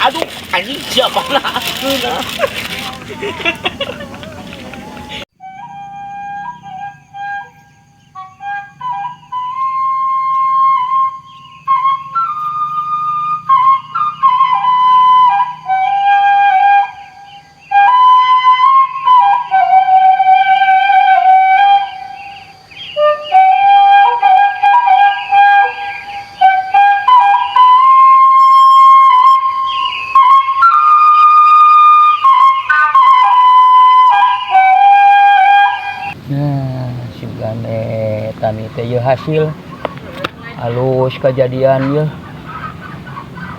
Aduh, anjing siapa lah. Nah, sigane tani teh ieu hasil alus kejadian ieu.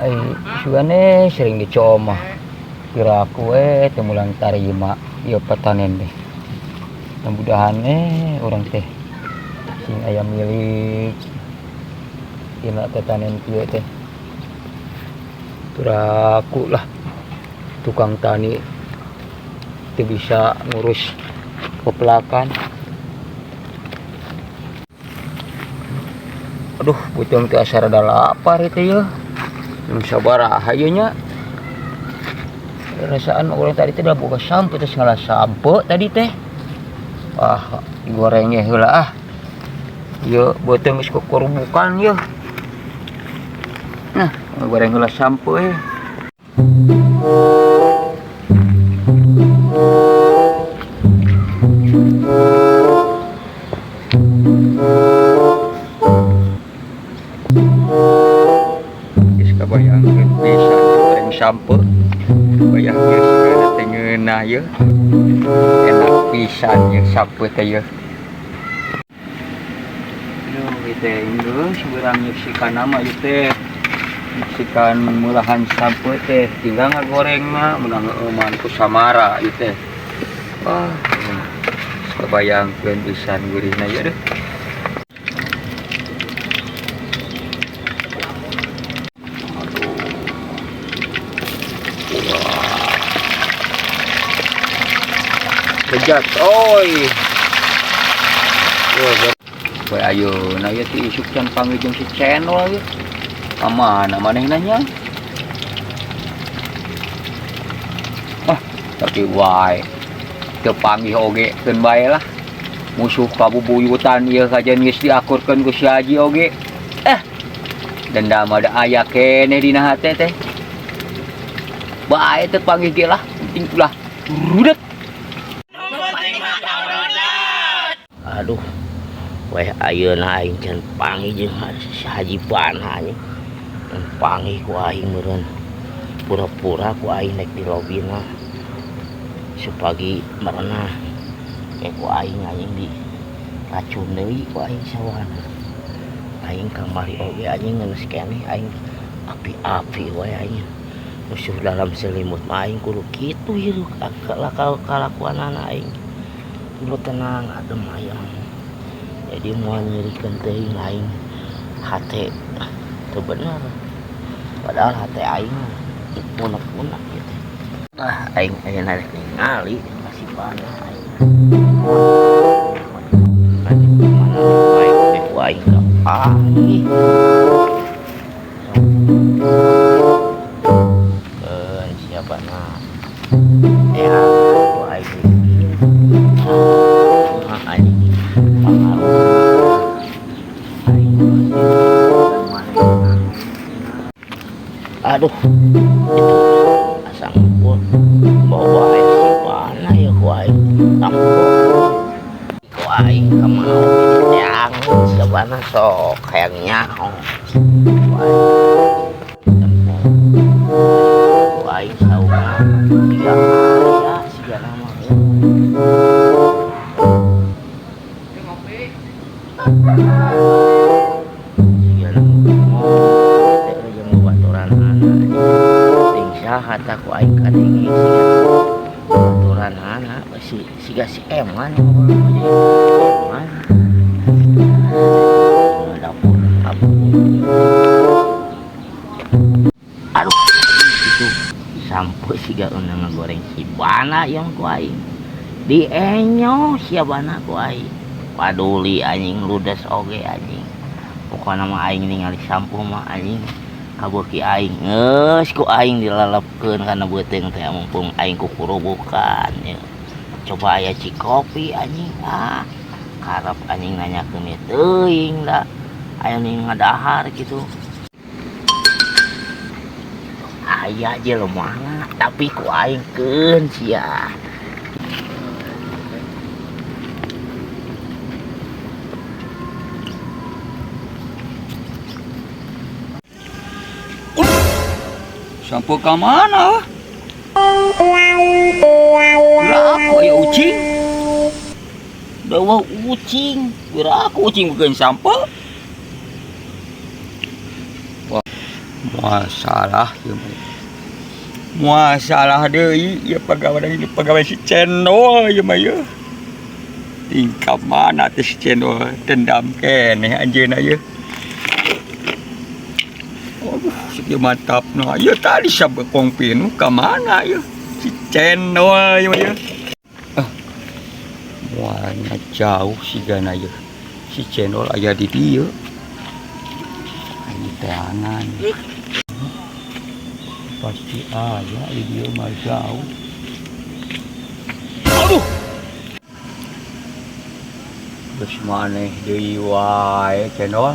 Ai sugane sering dicomah. Piraku we teu mulang tarima ieu petanen teh. Mudah-mudahan urang teh sing aya milik dina tetanen kieu teh. Piraku lah tukang tani teu bisa ngurus pepelakan. Aduh, beuteung teh asa rada lapar ieu teh yeuh. Jam sabaraha ieu nya? Rasaan urang tadi teh da boga sampe terus ngalah sampe tadi teh. Ah, digoreng ge heula ah. Ieu beuteung geus kukurubukan yeuh. Nah, goreng heula sampe we. Geus kabayangkeun pisan goreng sampe. Bayang geus sigana teh ngeunah yeuh. Enak pisan yeuh sampe teh yeuh. Aduh, ieu teh geus beurang nyeksikan mah ieu teh. Nyeksikan mulahan sampe teh tinggal ngagorengna meunang euman ku samara ieu teh. Wah, kabayangkeun pisan gurihna ieu deuh. Lejat, oi. Wah, bae ayeuna ieu ti isuk can panggil jeung si Cendol ieu. Ka mana manehna nya? Ah, tapi wae. Teu panggih oge keun bae lah. Musuh kabubuyutan ieu kajian geus diakurkeun ku si Haji oge. Dendam ada aya keneh dina hate teh. Bae teu panggih ge lah, penting ulah rudet. Aduh, weh ayeuna aing can panggih jeung si Haji Bana anjing. Panggih ku aing meureun. Pura-pura ku aing rek di lobina. Supagi merenah. Ku aing anjing di racun deui ku aing sawana. Aing kamari oge anjing ngeunus keneh aing api-api wae aing. Musuh dalam selimut mah aing kudu kitu hirup kalakuanana aing. Kudu tenang adem ayam. Jadi moal nyerikeun teuing aing hate teu bener. Padahal hate aing unek-unek gitu. Ah, aing ayeuna rek ningali masih panah aing. Mana baik ku aing kapanggih. Keun siapa na? Ya, ku aing. Ah, anjing. Pangaruh. Aing masih Aduh, itu asang pun bawa air si panah ya ku aing tampok. Ku aing kamau yang sabana sok hayang nyaho. Ku aing tampok. Ku aing sauna tiga aya sigana mah. Sigana mah teh jeung babaturan anak. Ting saha tah ku aing kadenge siga babaturan anak si siga si Eman Eman. Dapur dapur. Aduh, itu sampai siga undang ngagoreng si Bana yang ku aing. Dienyo sia Bana ku aing. Paduli anjing ludes oge anjing. Pokona mah aing ningali sampo mah anjing. Kabeuki aing geus ku aing dilelepkeun kana beuteung teh mumpung aing kukurubukan ya. Coba aya cikopi anjing ah. Karep anjing nanyakeun ieu teuing da. Aya nu ngadahar kitu. Aya jelemana tapi ku aing keun sia. Sampai ka mana? Kira aku aya ucing. Dawa ucing, kira aku ucing bukan sampeu. Wah, masalah ieu mah. Masalah deui ieu pagawe ini pagawe si Cendol ieu mah ieu. Tingkap mana teh si Cendol dendam keneh anjeunna ieu. Aduh, si mantap nah. Ieu tadi sabekong pinu ka mana ieu? Si Cendol ieu mah ieu. Ah. Mualnya jauh sigana ieu. Si Cendol aya di dieu. Aing teangan. Pasti aya di dieu mah jauh. Aduh. Geus maneh deui wae Cendol.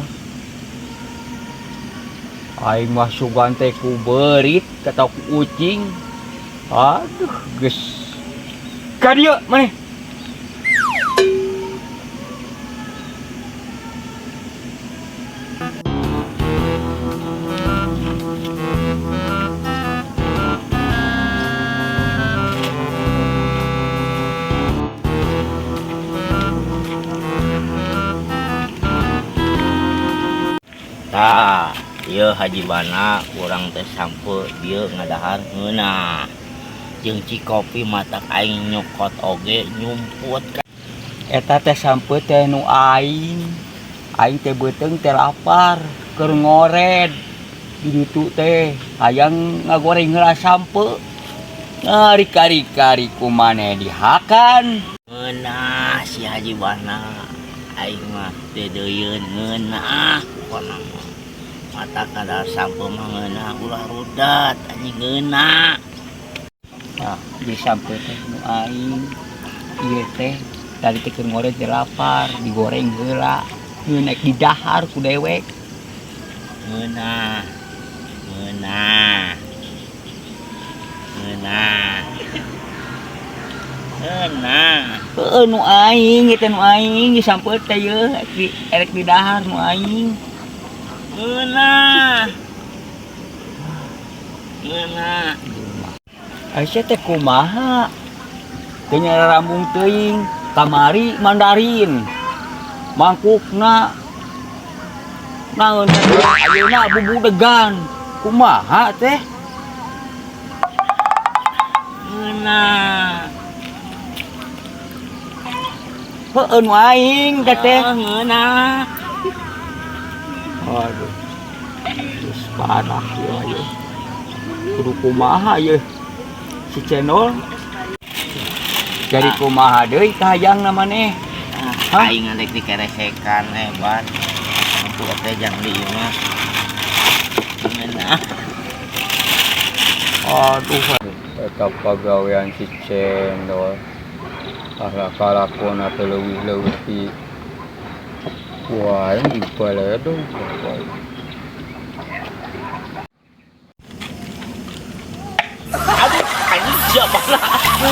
Aing mah sugan teh ku beurit atau ku ucing. Aduh, geus. Ka dieu maneh. Tah, ieu Haji Bana urang teh sampeu dieu ngadahar ngeunah. Jeung cikopi matak aing nyokot oge nyumput ka. Eta teh sampeu teh nu aing. Aing teh beuteung teh lapar, keur ngored. Di ditu teh hayang ngagoreng heula sampeu. Ngari-kari-kari ku maneh dihakan. Ngeunah si Haji Bana. Aing mah deudeuyeun ngeunah pokona mah. Mata kadar sampeu mah ngeunah ulah rudat anjing ngeunah. Nah, di sampeu teh nu aing. Ieu teh tadi teh keur ngored teh lapar, digoreng heula. Ngeun naik didahar ku dewek. Ngeunah. Ngeunah. Ngeunah. Ngeunah. Heueuh nu aing, ieu teh nu aing di sampeu teh ieu erek didahar nu aing. Ngeunah. Ngeunah. Aisyah teh kumaha? Teu nyarambung teuing, kamari Mandarin. Mangkukna naon teh ayeuna bubudegan. Kumaha teh? Ngeunah. Heueuh nu aing teh teh. Ngeunah. Aduh. Geus parah ieu mah ieu. Kudu kumaha ieu? Si Cendol. Jadi kumaha deui kahayangna maneh? Ah, aing rek dikeresekan hebat. Mampu teh jang di imah. Ngeunah. Aduh, eta pagawean si Cendol. Kalah kalakona teh leuwih-leuwih ti wah, ini dibaledong. Aduh, anjing siapa lah aku.